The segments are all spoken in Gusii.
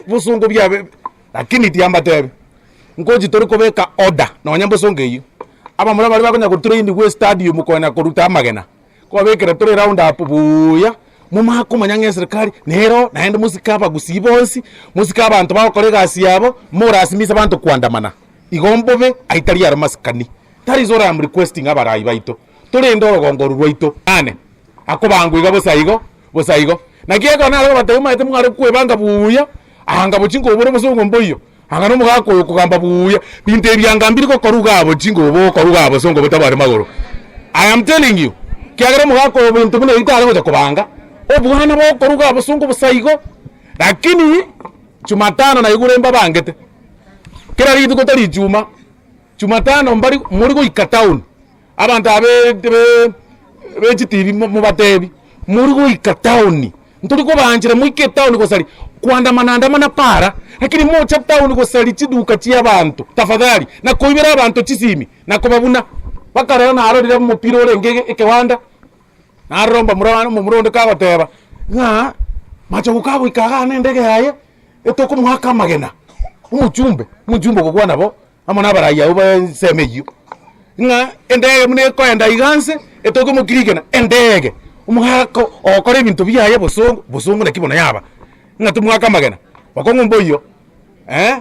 Bosongo biabe lakini tiambatebi, nkochi tore kobeka order nonya mbosongo eyio. Abamura baria bakonya gotrainigwa estadium konya koruta amagena, nkobabekera tore round up buuya, momanye komanya ng'a eserikari nero naende mosike abagusii bonsi, mosike abanto bagokora egasi yabo, morasimise abanto koandamana. Igo mbobe ayio tari aro masikani. That is what I am requesting abarai baito, torende orogongo oru rwaito. Ane akobangwa iga bosa igo. Bosa igo. Naki ekero nare kobatebia omanyete mware kwebanga buya, anga bochia nkobora obosongo mboiyo, anga na omogaka oyo okogamba buya, binto ebi anga mbiri gokorwa igaa bochia nkobokorwa igaa bosongo botabwati magoro. I am telling you, ekiagera omogaka oyo binto buna ebi tare gocha kobanga, obwana bokorwa igaa bosongo bosa igo, lakini jumatano naigure mbabangete, kera rituko tari ichuma, jumatano mbari mori goika town. Abanto aba be chitibi mobatebi, Mori goika taoni, ntori kobaanchera moike etaoni gosaria koandamana andamana para, lakini mocha taoni gosaria chiduka chi'abanto tafadhali, na koibera abanto chisimi, na kobabuna. Mpaka rero narorire omopira orenge ekewanda, narora omomura one omomura onde kagoteba, ng'a machogu kagoika igaa na endege yaye, etokomoaka amagena, omochumbe, omochumbe ogokwana bo. Amo nabarai abwo b'ensemo eyio, ng'a endege buna ekoenda iga nse, etoke omokirigena, endege, omogaka ogokora ebinto biaye bosongo, bosongo naki bono yaba, ng'a tomoake amagena, bokong'u mboiyo eh,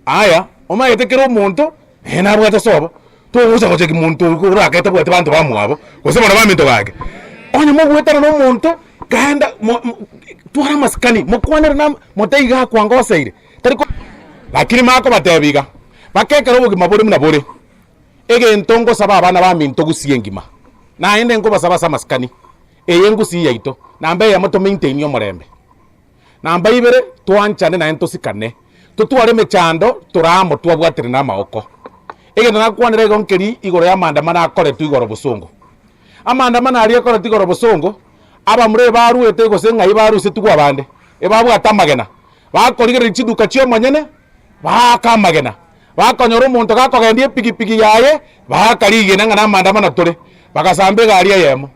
aya, omanyete kera omonto, eh nabwate sobo, togocha gocheki monto orake tabwati banto bamwabo, gose bono baminto gaki. Onye mogwetana na omonto, genda mo mo twara amasikani, mokwanere na motebie iga akwangoseire. Tari ko Lakini makobatebia iga, mpaka ekero obogima bore buna bore, egento ngosaba abana baminto gusii engima, naende nkobasaba ase amasikani, eye ngusii yaito, namba eyemo to maintain omorembe, namba ibere twanchane naende tosikane, totware emechando tore amo twabwaterana na amaoko. Egento nakwanera igo nkeri igoro y'amaandamano akoretwe igoro bosongo. Amaandamano aria akoretwe igoro bosongo, abamura ebarwete gose ng'ai barusetigwe abande, ebabwate amagena. Bakorigereria chiduka chi'omonyene, baaka amagena, bakonyora omonto gakogendia epigipigi yaye, baaka rigena ng'a namaandamano tore, bagasamba egari eyemo.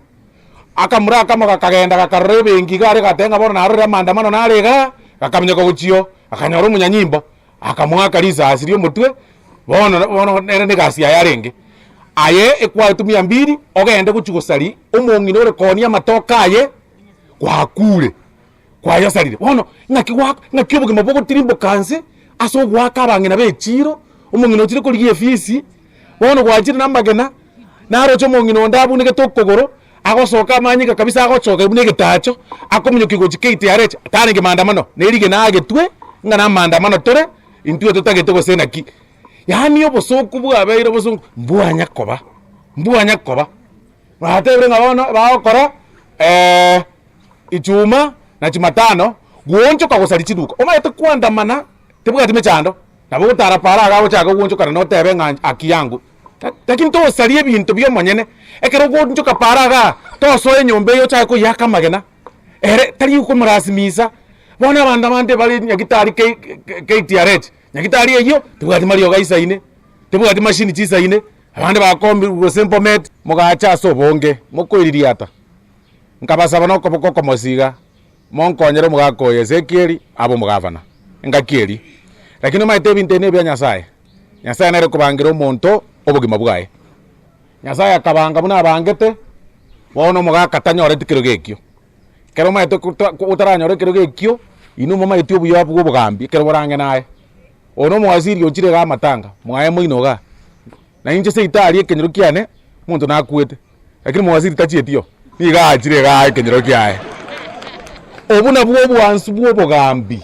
Akamura akamo gakagenda gakarora ebenki iga aria gagateba ng'a bono narorire amaandamano nare igaa, gakaminyoka gochia oo, akanyora omonyanyimbo, akamoaka risasi ri'omotwe, bono bono nere na egasi yaye arenge. Aye ekwaetwe mia mbiri, ogende gochia gosaria omong'ina ore koonia amatoke aye, gwakure. Kwayosarire. Bono ng'aki gwa ng'aki obogima bogotirimboka nse ase ogoaka abang'ina b'echiiro, omong'ina ochire korigia efisi, bono gwachire na amagena, naroche omong'ina onde abunegete okogoro, agosoka amanyinga kabisa agochoka buna egetacho, akominyokia gochia KTRH, tarenge maandamano, na erigena agetwe ng'a na amaandamano tore, intwe totagete gose naki. Yaani obosoku bwabeire obosongo, mbwanya koba, mbwanya koba. Batebire ng'a bono bagokora Ijumaa na Jumatano goonchoka gosaria chiduka. Omanyete koandamana tebwati mechando, nabo ogotara para iga ogochaka goonchokana na otebe ng'a haki yangu. Lakini tosaria ebinto bia omonyene, ekero ogoonchoka para igaa, tosoa enyomba eye ochake koiyaka amagena, ere tari okomolasimisa. Bono abanto abande bare nyagitari K KTRH, nyagitari eyio tebwati mariogo aisaine, tebwati mashini chisaine, abande bakombirwe gose Bomet. Mogacha ase obonge, mokoiririata. Nkabasaba nokoboko okomosi iga, Monkonyere omogaka oyo Ezekieli abe omogavana. Engaki eria. Lakini omanyete ebinto ebi nebia Nyasae. Nyasae nere okobangira omonto obogima bwaye. Nyasae akabanga buna abangete, bono omogaka tanyoreti kerogo ekio. Ekero omanyete otaranyore ekerogo ekio, inwe momanyeti obuya bwa obogambi ekero borang'e naye. Oyo na omowaziri ochire igaa amatanga, mwaye moino igaa. Na inche seito aria ekenyoro kiane, omonto nakwete. Lakini omowaziri tachieti oo, nigo aachire igaa ekenyoro kiaye. Obwo nabwo obwansu bw'obogambi,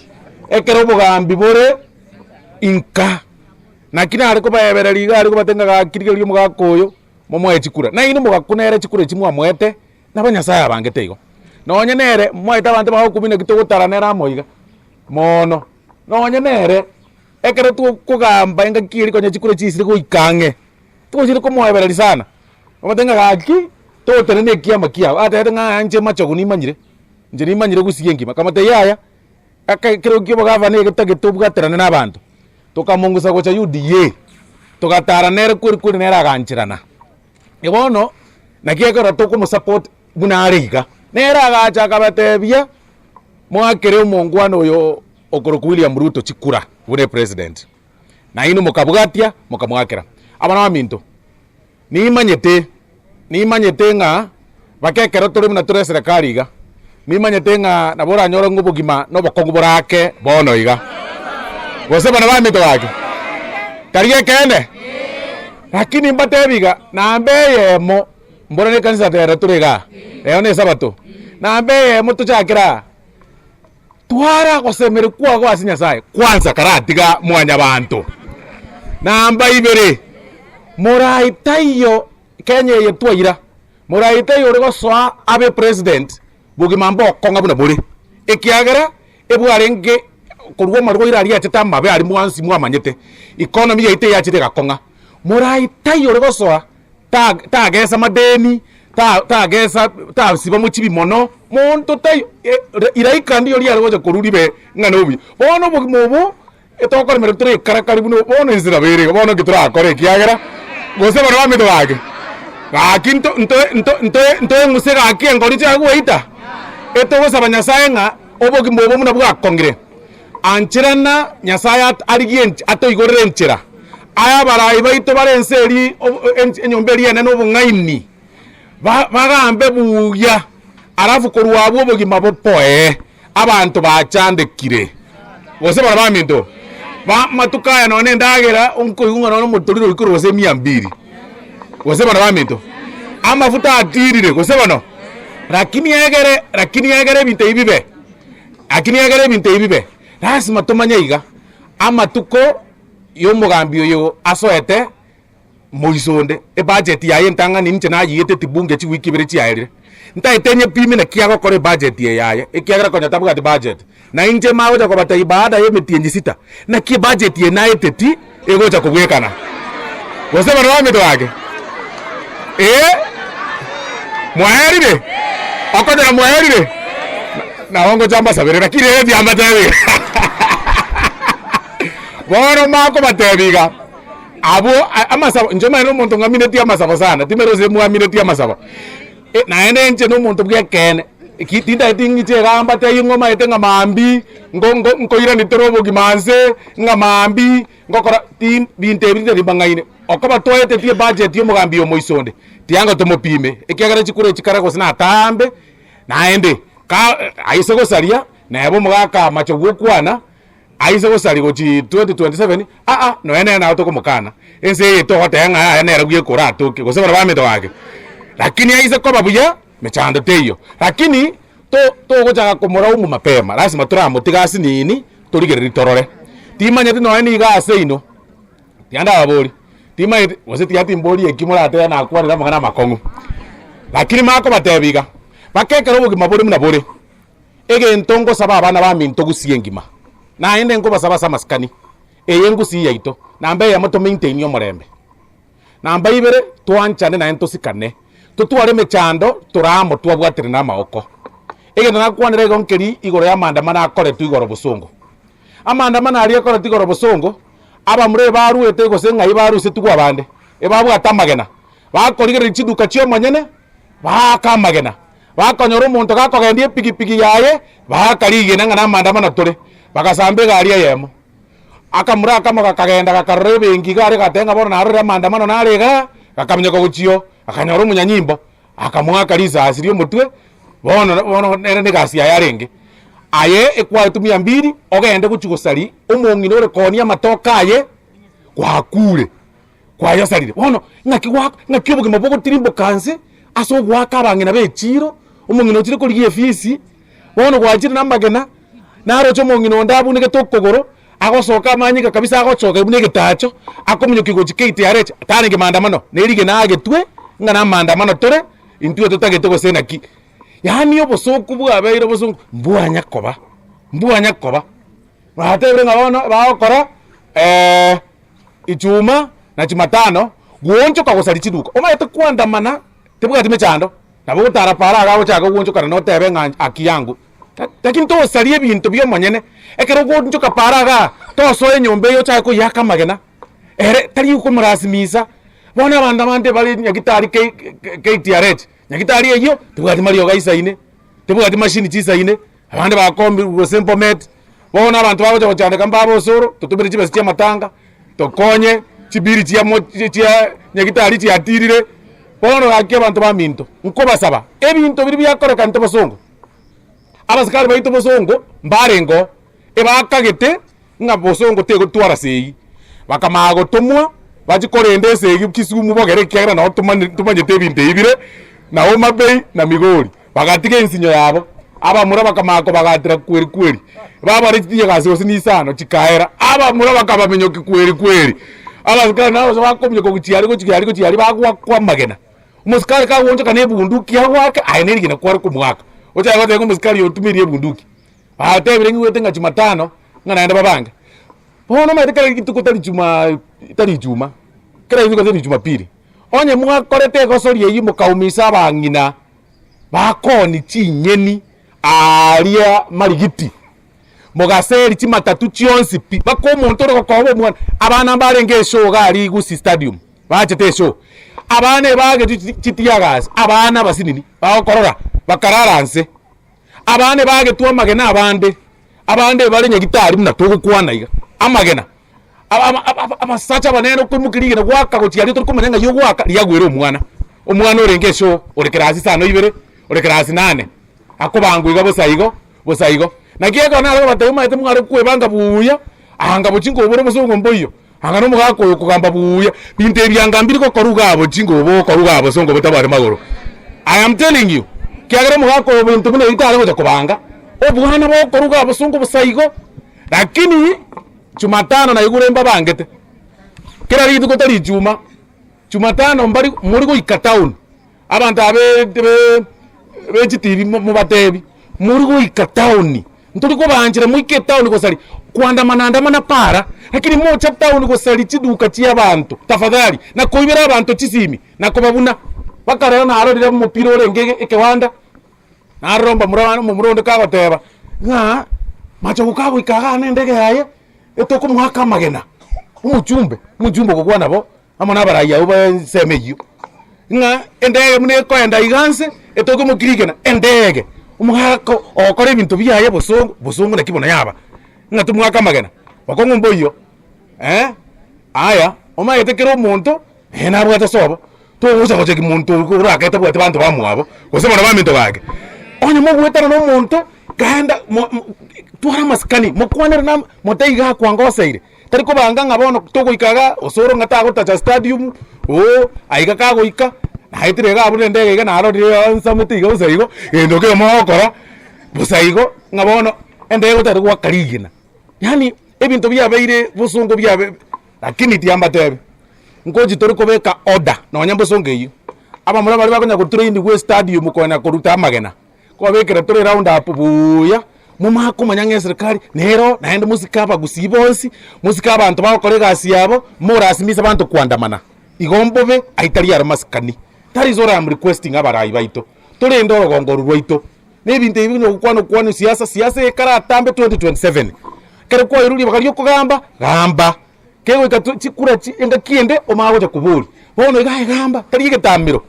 ekero obogambi bore inka. Naki nare kobaebereria iga aria kobatebia ng'a gaki rigereria omogaka oyo, momoe chikura. Nainwe mogakuna ere chikura echi mwamoete, nabo Nyasaye abangete igo. Nonye nere, momaete abanto bagokumia naki togotara nere amo iga, mono. Nonye nere, ekero tokogamba engaki eria konya chikura chisire goika ang'e, Togochire komoebereria sana, omotebie ng'a gaki totenene ekiama kiao, atebete ng'a yaya inche machogu nimanyire, inche nimanyire gusii engima. Akamotebia yaya, eke ekero kia obogavana egetagete obwaterane na abanto, tokamongusa gocha UDA, togatara nere kweri kweri nere agancherana. Bono, naki ekero tokomosupport buna are iga, nere agacha akabatebia, moakere omongwana oyo. okorokwa William Ruto chikura buna epresident, nainwe mokabwatia mokamoakera. Abana baminto, nimanyete nimanyete ng'a mpaka ekero tore buna tore eserekari iga, nimanyete ng'a nabo oranyore ng'a obogima na obokong'u borake bono iga. Gose bana baminto gaki? Tari ekeene? Lakini mbatebi iga, namba eyemo, mbora na ekanisa rero tore igaa, rero na esabato, namba eyemo tochakere aa, twara gosemeria kwago ase Nyasaye kwanza karatiga mwanyabanto. Namba ibere, morai taiyo Kenya eye twaira, morai taiyo ore gosoa abe president bogima mbokong'a buna bore, ekiagera ebwarenge korwa amarwaire aria achete amabe aria mwansi mwamanyete, economy yaito eyachete egakong'a. Morai taiyo ore gosoa ta tagesa madeni, ta tagesa tasiba mochibi mono, monto taiyo iraika ndiyo riare gocha korwa ribe ng'a nobuya. Bono obogima obo, etokoremerwa tore ekarakari buna bono ense nabo ere iga, bono nki torakore ekiagera gose bono bamanyete gaki, gaki nto nto nto ntoe ntoeng'use gaki enkori chiaye goita, etogosaba Nyasaye ng'a obogima obo buna bwakong'ire, ancherana Nyasaye at arigie ench atoigorere enchera, aye abarai baito bare ense eria obo ench enyomba eria enene obong'aini, ba bagambe buya, alafu korwa abwo obogima bopoee. Abanto bachandekire, gose baria baminto b'amatuko aya nonya na endagera nkoigwa ng'a nonya omotoriro oikire gose emia mbiri, gose bono baminto, amafuta atirire gose bono, lakini egere lakini egere ebinto ebi bibe, lakini egere ebinto ebi bibe, lasima tomanye iga, amatuko ya omogambi oyo asoete. Moiso onde, ebudget yaye entang'ani inche nayieteti bunge chiwiki ibere chiaerire, ntaete nyepime naki agokora ebudget eye yaye, ekiagera konya tabwati budget. Na inche magocha kobatebia baada ya emetienyi sita, naki ebudget eye naeteti egocha kobwekana. Gose bono bamito gaki? Ee, mwaerire? Okonyora mwaerire? Nabo ngocha mbasabere lakini ere tiambatebi. Bono makobatebia iga. Abwo amasabo, inche omanyete nomonto ng'aminetie amasabo sana, timanyeti gose mwaminetie amasabo, naende inche nomonto bw'ekeene, ki tintageti ng'iche igaa mbatebie ng'a omanyete ng'a maambia, ngo ngo nkoirani tore obogima nse, ng'a maambia, ngokora ti binto ebi tari mbang'aine. Okoba twaetetie ebudget ya omogambi omoiso onde, tianga tomopime, ekiagera chikura echi kare gose nataambe, naende ka aise gosaria, neba omogaka amache gokwana. Aise gosaria gochia 2027, aa, nonya nere nabo tokomokana, ense eye togoteba ng'a yaya nere bweka oratoke, gose baria bamanyete gaki. Lakini aise koba buya, mechando teiyo. Lakini, to togochaka komoraumu mapema, lasima toramotiga asinini, torigereria torore. Timanyeti nonya nigo ase inwe, tiga ndababorie, timanyeti gose tiga timborie eki moratebe nakwanire amang'ana amakong'u, lakini makobatebia iga, mpaka ekero obogima bore buna bore. Egento ngosaba abana baminto gusii engima, naende nkobasaba ase amasikani, eye ngusii yaito, namba eyemo to maintain omorembe, namba ibere twanchane naende tosikane, totware emechando tore amo twabwaterane amaoko. Egento nakwanera igo nkeri igoro y'amaandamano akoretwe igoro bosongo. Amaandamano aria akoretwe igoro bosongo, abamura ebarwete gose ng'ai barusetigwe abande, ebabwate amagena, bakorigereria chiduka chia omonyene, baaka amagena. Bakonyora omonto gakogendia epigipigi yaye, baaka rigena ng'a namaandamano tore, bagasamba egari eyemo. Akamura akamo gakagenda gakarora ebenki iga are gateba ng'a bono narorire amaandamano nare igaa, gakaminyoka gochia oo, akanyora omonyanyimbo, akamoaka risasi ria omotwe, bono bono nere na egasi yaye arenge. Aye ekwaetwe mia mbiri, ogende gochia gosaria omong'ina ore koonia amatoke aye, gwakure. Kwayosarire. Bono ng'aki gwa ng'aki obogima bogotirimboka nse ase ogoaka abang'ina b'echiiro, omong'ina ochire korigia efisi, bono gwachire na amagena, naroche omong'ina onde abunegete okogoro, agosoka amanyinga kabisa agochoka buna egetacho, akominyokia gochia KTRH, tarenge maandamano, na erigena agetwe ng'a na amaandamano tore, intwe totagete gose naki. Yaani obosooku bwabeire obosongo, mbwanya koba, mbwanya koba. Batebire ng'a bono bagokora Ijumaa na Jumatano goonchoka gosaria chiduka. Omanyete koandamana tebwati mechando, nabo ogotara para iga ogochaka goonchokana na otebe ng'a haki yangu. Lakini tosaria ebinto bia omonyene, ekero ogoonchoka para igaa, tosoa enyomba eye ochake koiyaka amagena, ere tari okomolasimisa. Bono abanto abande bare nyagitari K KTRH, nyagitari eyio tebwati mariogo aisaine, tebwati mashini chisaine, abande bakombirwe gose Bomet. Bono abanto bagocha gochandeka mbabe osoro, totomere chibesa chia amatanga, tokonye chibiri chia mo chia nyagitari chiatirire, bono gaki abanto baminto, nkobasaba, ebinto biria biakorekanete bosongo, abasikari baito bosongo mbarenge oo, ebakagete ng'a bosongo tegotwara segi, bakamanya gotomwa bachie korenda esegi Kisumu bogere ekiagera nabo tomanye tomanyete ebinto ebi bire na Homa Bay na Migori. Bagatiga ensinyo yabo, abamura bakamanya kobagatera kweri kweri, babare chitinyegasi gose nisano chikaera, abamura bakabaminyokia kweri kweri. Abasikari nabo gose bakominyoka gochia aria gochia aria gochia aria bagoakwa amagena. Omosikari kagoonchoka na ebunduki agoake, aye na erigena kware komoaka, ochake goteba ng'a omosikari oyo otumirie ebunduki. Batebire ng'igwete ng'a Jumatano, ng'a naende babange. Bono omanyete kera rituko tari jumaa tari ijumaa, kera rituko tari jumapili. Onye mwakorete egosori eyio mokaumisa abang'ina bakoonia chinyeni aaria marigiti, mogaseri chimatatu chionsi pi, mpaka omonto ore gokoba omwana, abana mbarenge eshow iga aria Gusii Stadium, bachete eshow, abana ebagetwe chi chiteargas, abana abasinini bagokorora, bakarara nse. Abana ebagetwe amagena abande, abande ebare nyagitari buna togokwana iga, amagena. Abasacha abanene okoimokia rigena goaka gochia aria tori komanya ng'ai ogoaka, riagwere omwana. Omwana orenge ase ore class isano ibere, ore class nane, akobangwa iga bosa igo, bosa igo. Naki ekero nare kobatebia omanyete mware kwebanga buya, anga bochia nkobora obosongo mboiyo, anga na omogaka oyo okogamba buya, binto ebi anga mbiri gokorwa igaa bochia nkobo okorwa igaa bosongo botabwati magoro. I am telling you, ekiagera omogaka oyo binto buna ebi tare gocha kobanga, obwana bokorwa igaa bosongo bosa igo, lakini. Jumatano naigure mbabangete, kera rituko tari Ijumaa, Jumatano mbari mori goika town, abanto aba be be be chitibi mobatebi, mori goika town, ntori kobaanchera moike etown gosaria, koandamana andamana para, lakini mocha town gosaria chiduka chia abanto tafadhali, na koibera abanto chisimi, na kobabuna, mpaka rero narorire omopira orenge ekewanda. Narora omomura one omomura onde kagoteba, ng'a machogu kagoika igaa na endege yaye, etokomoaka amagena, omochumbe, omochumbe ogokwana bo, amo na abarai abwo ba ensemo eyio, ng'a endege buna ekoenda iga nse, etokomokia rigena, endege, omogaka ogokora ebinto biaye bosongo, bosongo naki bono yaba, ng'a tomoake amagena, bokong'u mboiyo eh, aya, omanyete kera omonto, eh nabwate sobo. Togocha gocheki monto orake tabwati banto bamwabo, gose bono baminto bake. Onye mogwetana na omonto, genda mo- mo twara amasikani, mokwanere na motebie iga akwangoseire, tari kobanga ng'a bono togoika igaa, osoro ng'a tagotacha stadium, ooh aiga kagoika, naetire iga abwo na endege iga narorire nsamete iga bosa igo, gento kemo ogokora, bosa igo, ng'a bono endege otagete goaka rigena. Yaani ebinto biabeire bosongo biabe lakini tiambatebi. Ngochi tore kobeka order nonya mbosongo eyio, abamura baria bakonya gotrainigwa estadium konya koruta amagena, kobabekera tore round up buuya, momanye komanya ng'a eserikari nero naende mosike abagusii bonsi, mosike abanto bagokora egasi yabo, morasimise abanto koandamana. Igo mbobe ayio tari aro masikani. That is what I am requesting abarai baito, torende orogongo oru rwaito, na ebinto ebi buna ogokwana okwana siasa, siasa eye ekaratambe 2027, ekero kwairwe ribaga ria okogamba, gamba. Kegoika to chikura chi engaki ende omanye gocha koboria, bono iga aye gamba, tari egetamero,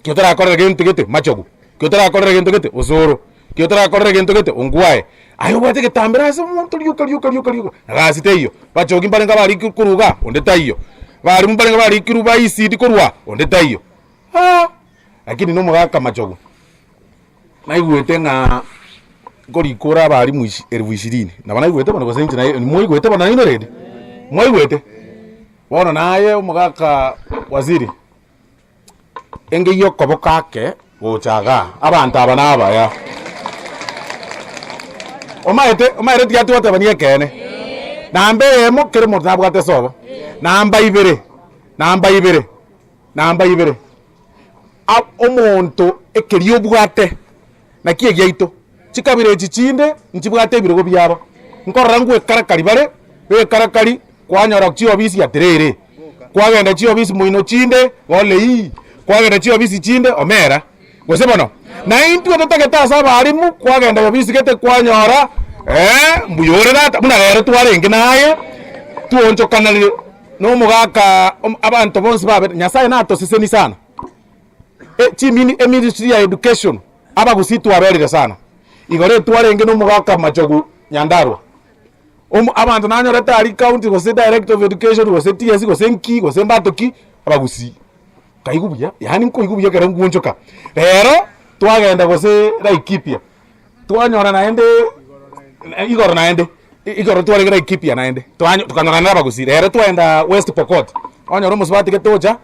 ki otarakorera gento gete machogu, ki otarakorera gento gete osoro, ki otarakorera gento gete ongwae, aye obwate egetambero ase omonto rioka rioka rioka rioka, na gasi teiyo. Bachogi mbarenge abarikire korwa igaa, onde taiyo, barimu mbarenge abarikirwe ba ECD korwa aa, onde taiyo, ah! Lakini na omogaka machogu. Naigwete ng'a nkorikora abalimu ishi elfu ishirini, nabo naigwete bono gose inche naye mwaigwete bono nainwe rende? Mwaigwete? Bono naye omogaka waziri, engeiyo okoboko ake gocha igaa, abanto aba nabaya. Omanyete omanyete tiga twatebania ekeene, namba eyemo kera omonto nabwate esobo, namba ibere, namba ibere, namba ibere. Omonto ekeria obwate, naki egiaito, chikabira echi chinde nchibwate ebirogo biabo, nkorora ngwekarakari bare, bekarakari kwanyora chiofisi atiriri, kwagenda chiofisi moino chinde golei, kwagenda chiofisi chinde omera, gose bono? Na intwe totagete ase abalimu kwagenda ofisi gete kwanyora mbuya ore tata, buna rero twarenge naye, twoonchokananire. Na omogaka abanto bonsi babe Nyasaye natoseseni sana e chimini eministry ya education abagusii twaberire sana. Igoro etwarenge na omogaka Machogu Nyandarua. Omo abanto nanyorete aria county gose director of education gose TSC gose nki gose mbato ki, abagusii. Nkaigwa buya, yaani nkoigwa buya ekero ngwonchoka. Rero, twagenda gose Laikipia, twanyora naende igoro naende, igoro twarenge Laikipia naende, twanyo tokanyorana na abagusii. Rero twaenda West Pokot, onyore omosubati gete ocha,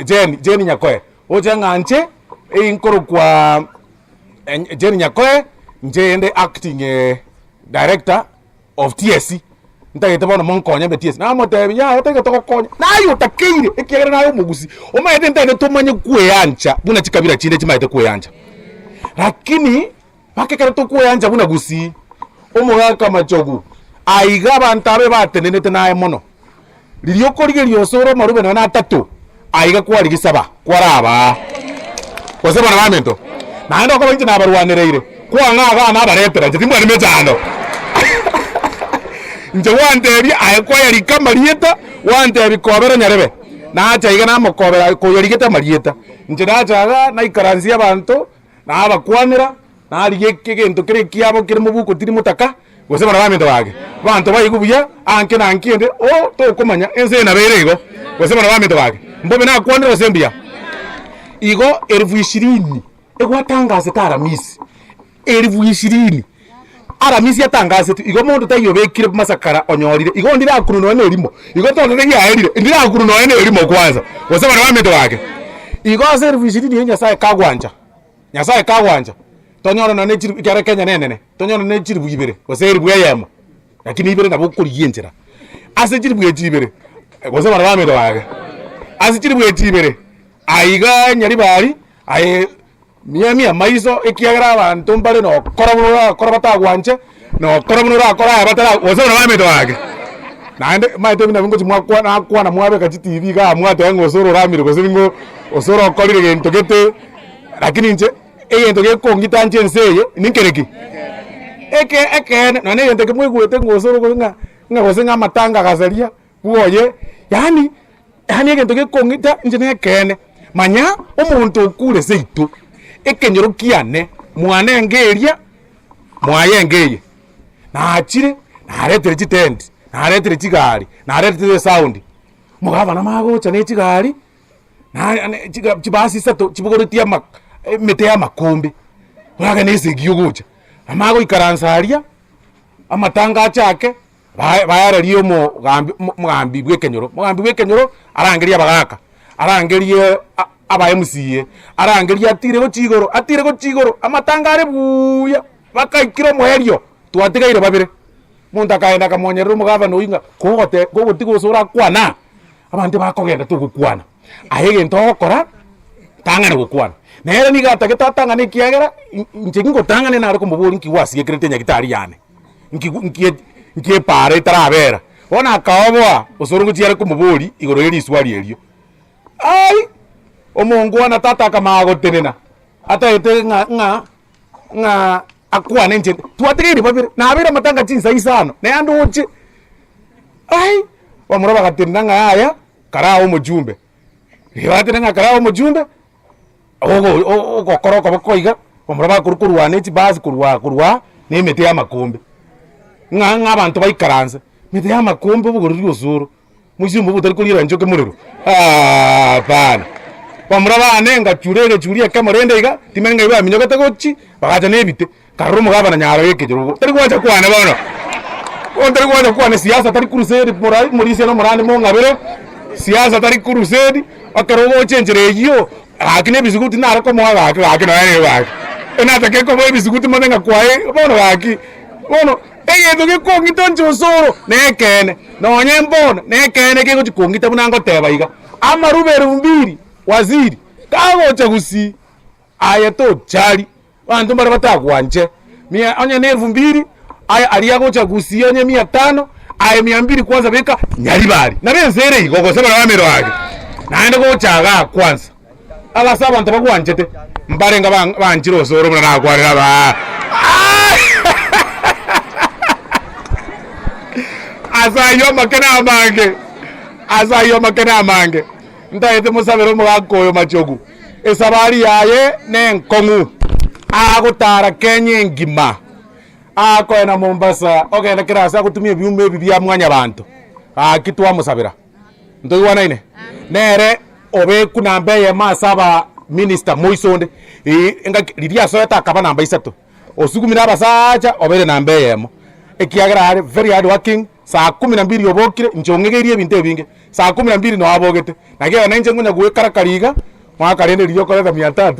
Jane Jane Nyakoe, ocha ng'a inche, eyi nkorokwa Jane Nyakoe, inche inde acting director of TSC, ntagete bono monkonye mbe TSC. Namotebia yaya taiga togokonya, naye otakeire ekiagera naye omogusii, omanyete ntagete tomanye kweancha buna chikabira chinde chimaete kweancha. Lakini mpaka ekero tokweancha buna gusii, omogaka machogu, aiga abanto abe batenenete naye mono. Riria okorigereria osore omarube nonya na atato, aiga kwarigia saba, kwaraba. Gose bana baminto, naende okoba inche nabarwanereire, kwang'a igaa nabaretera, inche timbwati mechando. Inche gwantebia aye kwayarika amarieta, gwantebia kobera nyarebe, nacha iga namokobera koyarigete amarieta. Inche nacha igaa naikaransia abanto, Nabakwanera, narigia egento kere ekiabo kere mobuko tiri motaka, gose bana baminto bake. Abanto baigwe buya, anke na anki ende, oh tokomanya ense eye nabo ere igo, gose bana baminto bake. Mbobe nakwanire gose mbuya? Igo elfu ishirini egwatangasete Aramisi, elfu ishirini Aramisi atangasetwe, igo monto taiyo obekire masakara onyorire, igo ndirakunwe nonya na erimo, igo totebe riaerire, ndirakunwe nonya na erimo kwanza, gose bana baminto bake. Igo ase elfu ishirini eyio Nyasaye kagwancha, Nyasaye kagwancha, tonyore nonya ne chilifu ekiagera Kenya nenene, tonyore nonya ne chilifu ibere, gose elifu eyemo, lakini ibere nabo okorigia enchera. Ase chilifu echi ibere, gose bana baminto bake, ase chilifu echi ibere, aiga Nyaribari, aye. Miamia amaiso, ekiagera abanto mbare nokora buna orakora batagwanche, na okora buna orakora aya batara gose buna bamanyete gaki. Naende omanyete buna ngochi mwakwa nakwana mwabeka chitibi igaa mwateba ng'a osoro oramire gose ning'o osoro okorire gento gete, lakini inche egento gekongita inche ense eye ninkere ki? Eke ekeene nonye na egento eke mwaigwete ng'a osoro gose ng'a ng'a gose ng'a amatanga agasaria bwoye, yaani Yaani egento gekong'ita inche nekeene, manya omonto okure seito, ekenyoro kiane, mwane enga eria, mwaye enga eye. Nachire, naretire chitenti, naretire chigari, naretire esound, omogabana magocha ne chigari, na ne chiga chibasi isato chibogoretie ama emete ya amakombe, oragende esegi ogocha, amagoikaransa aria, amatanga achake. Baererie omogambi omogambi bw'ekenyoro, omogambi bw'ekenyoro arangerie abagaka, arangerie aba MCA, arangerie atire gochia igoro, atire gochia igoro, amatanga are buuya, bakaikire omoerio, twatigaire babere. Omonto akaenda akamonyerera omogavana oyio ng'a kogote kogotiga gose orakwana, abanto bakogenda togokwana. Aye egento ogokora, tang'ana gokwana. Nere nigo atagete atang'ane ekiagera, inche ngotang'ane nare komoboria nki gwasiekerete nyagitari yane. Nki nki nki epaara etarabera. Bono akaoboa osoro ngochia are komoboria igoro ye riswari erio. Ai! Omongwana tata akamanya gotenena, atagete ng'a ng'a ng'a akwane inche twatigaire babere, nabeire amatanga chinsa isano, naende oche. Ai! Bamura bagatenena ng'a yaya, karaa omochumbe. Riria batenena ng'a karaa omochumbe, ogo ogokora okoboko iga, bamura bakorwa korwa ne chibasi korwa korwa aa, na emete ya amakombe. Ng'a ng'a abanto baikaranse, emete ya amakombe obogoreria osoro, moisia omobe otari koriera nchoke morero hapana. Bamura bane ngachura egechuri ekemo rende iga, timanyeti ng'ai baminyogete gochi, bagacha na ebite. Karora omogabana nyaro y'ekenyoro, tari gwancha kwane bono, bono tari gwancha kwane siasa tari crusade morai morisia na omorande mong'abere, siasa tari crusade, ekero ogocha enchera eyio, gaki na ebisuguti nare komoa gaki gaki nonya nigo gaki. Enatake komoa ebisuguti mone ng'a kwaye bono gaki, bono egento gekong'ita inche osoro na ekeene, nonye mbono na ekeene kegochi kong'ita buna ngoteba iga, amarube elfu mbili waziri, kagocha gusii. Aye tochari, abanto mbare batagwanche, mia onye ne elfu mbili, aye aria agocha gusii onye mia tano, aye mia mbili kwanza beka nyaribari. Nabo ense ere igo gose bare bamero age. Naende gocha igaa kwanza, abase abanto bagwanchete, mbarenge ba banchire osoro buna nakwanire aba Ase ayio amakene amange, ase ayio amakene amange, ntagete mosabere omogaka oyo machogu. Esabari yaye nenkong'u, agotara Kenya engima. Akoenda Mombasa, ogenda kera ase agotumia ebiuma ebi bia mwanyabanto, gaki twamosabera. Ntoigwanaine? Nere obekwa namba eyemo ase aba minister moiso onde, eh engaki riria asoete akaba namba isato, osugumire abasacha obeire namba eyemo, ekiagera are very hard working, saa kumi na mbili obokire, inche ong'egeirie ebinto ebinge, saa kumi na mbili noo abogete, naki ekero nainche nkonya goekarakari iga, mwaka rende riria okoreta mia tatu.